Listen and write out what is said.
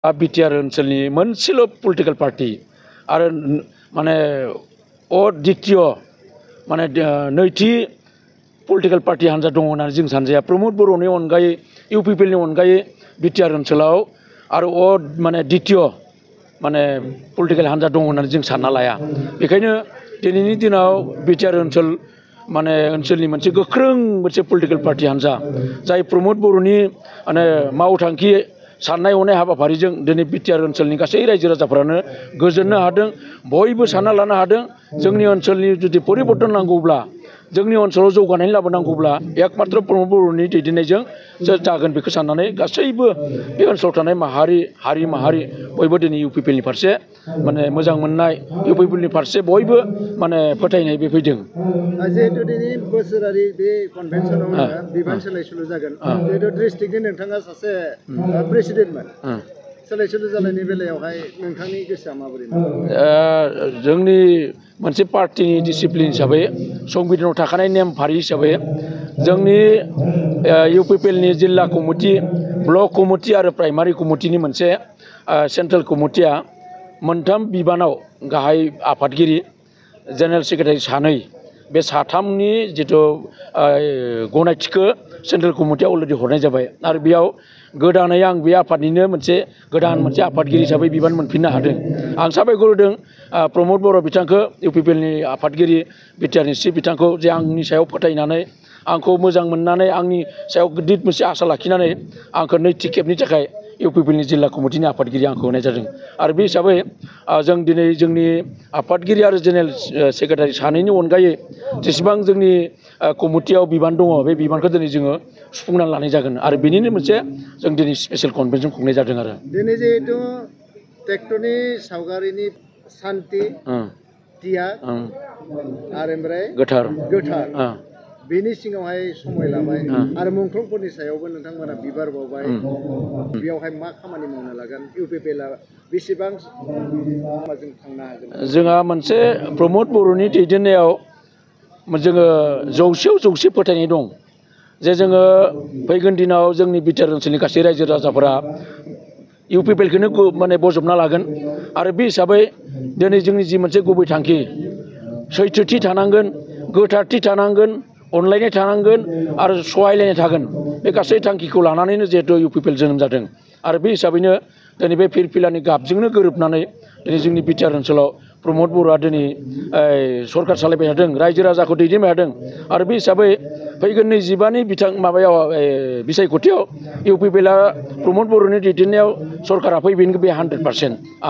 BTR ओनसोलनि मोनसेल' political party आरो माने द्वितीय माने नैथि पलिटिकल पार्टी हान्जा दङ होननानै जों सानजाया प्रमद बर'नि अनगायै इउपिपिएलनि अनगायै बिटिआर ओनसोलाव आरो माने द्वितीय माने पलिटिकल हान्जा दङ होननानै जों सानना लाया। बेखायनो दिनैनि दिनाव बिटिआर ओनसोल माने ओनसोलनि मोनसे गोख्रों मोनसे पलिटिकल पार्टी हान्जा जाय प्रमद बर'नि माने मावथांखि साननाय हनाय हाबाफारिजों दिनै बिटिआर ओनसोलनि गासै रायजो राजाफोरानो गोजोननो हादों, बयबो सानना लानो हादों। जोंनि ओनसोलनि जुदि परिबर्तन नांगौब्ला, जोंनि ओनसोलाव जौगानाय लाबोनांगौब्ला एकमात्र प्रमद बर'नि दैदेननायजों जागोन बेखौ साननानै गासैबो बे ओनसोलाव थानाय हारि माहारि बयबो दिनै इउपिपिएलनि फारसे माने मोजां मोननाय, इउपिपिएलनि फारसे बयबो माने फोथायनाय बे फैदों। जिहेतु दिनै बोसोरारि बे कनभेनसनाव बिबान सोलायसोल' जागोन, जिहेतु डिस्ट्रिक्टनि नोंथाङा सासे प्रेसिडेन्टमोन, सोलायसोल' जानायनि बेलायावहाय नोंथांनि गोसोआ माबोरै? जोंनि मोनसे पार्टिनि डिसिप्लिन हिसाबै संबिधानाव थाखानाय नेमफारि हिसाबै जोंनि इउपिपिएलनि जिल्ला कमिटि, ब्लक कमिटि आरो प्राइमारि कमिटिनि मोनसे सेन्ट्रेल कमिटिया मोनथाम बिबानाव गाहाय आफादगिरि, जेनेरेल सेक्रेटारि सानै, बे साथामनि जिथु गनायथिखौ सेन्ट्रेल कमिटिया अलरेडि हरनाय जाबाय आरो बेयाव गोदानै आं बे आफादनिनो गोदान मोनसे आफादगिरि हिसाबै बिबान मोनफिननो हादों। आं साबायखर होदों प्रमद बर' बिथांखौ, इउपिपिएलनि आफादगिरि बिटिआरनि चिफ बिथांखौ, जे आंनि सायाव फोथायनानै आंखौ मोजां मोननानै आंनि सायाव गिदिर मोनसे आसा लाखिनानै आंखौ नैथि खेबनि थाखाय इउपिपिएलनि जिल्ला कमिटिनि आफादगिरि आंखौ होनाय जादों। आरो बे हिसाबै जों दिनै जोंनि आफादगिरि आरो जेनेरेल सेक्रेटारि सानैनि अनगायै जेसेबां जोंनि कमिटियाव बिबान दङ, बे बिबानखौ दिनै जोङो सुफुंनानै लानाय जागोन आरो बेनिनो मोनसे जों दिनै स्पेसियेल कनभेनसन खुंनाय जादों। आरो दिनै जिहेतु ट्रेक्टरनि सावगारिनि सान्थि दिया आरो ओमफ्राय गोथार बेनि सिङावहाय समाय लाबाय आरो मुंख्लंफोरनि सायावबो नोंथांमोना बिबार बावबाय। बेयावहाय मा खामानि मावनो लागोन? इउपिपिएलआ बेसेबां जों थांनो हागोन? जोंहा मोनसे प्रमद बर'नि दैदेननायाव जोङो जौसेयाव जौसे फोथायनाय दं जे जोङो फैगोन दिनाव जोंनि बिटिआर ओनसोलनि गासै रायजो राजाफोरा इउपिपिएलखौनो माने बजबना लागोन। आरो बे हिसाबै दिनै जोंनि जि मोनसे गुबै थांखि, सैथोथि थानांगोन, गोथारथि थानांगोन, अनलायनाय थानांगोन आरो सहायलायनाय थागोन। बे गासै थांखिखौ लानानैनो जिहेतु इउपिपिएल जोनोम जादों आरो बे हिसाबैनो दिनै बे फिरफिलानि गाबजोंनो गोरोबनानै दिनै जोंनि बिटिआर ओनसोलाव प्रमद बर'आ दिनै सरकार सालायबाय थादों, रायजो राजाखौ दैदेनबाय थादों। आरो बे हिसाबै फैगोन 25नि बिसायख'थियाव इउपिपिएलआ प्रमद बर'नि दैदेननायाव सरकारा फैगोन बे 100%।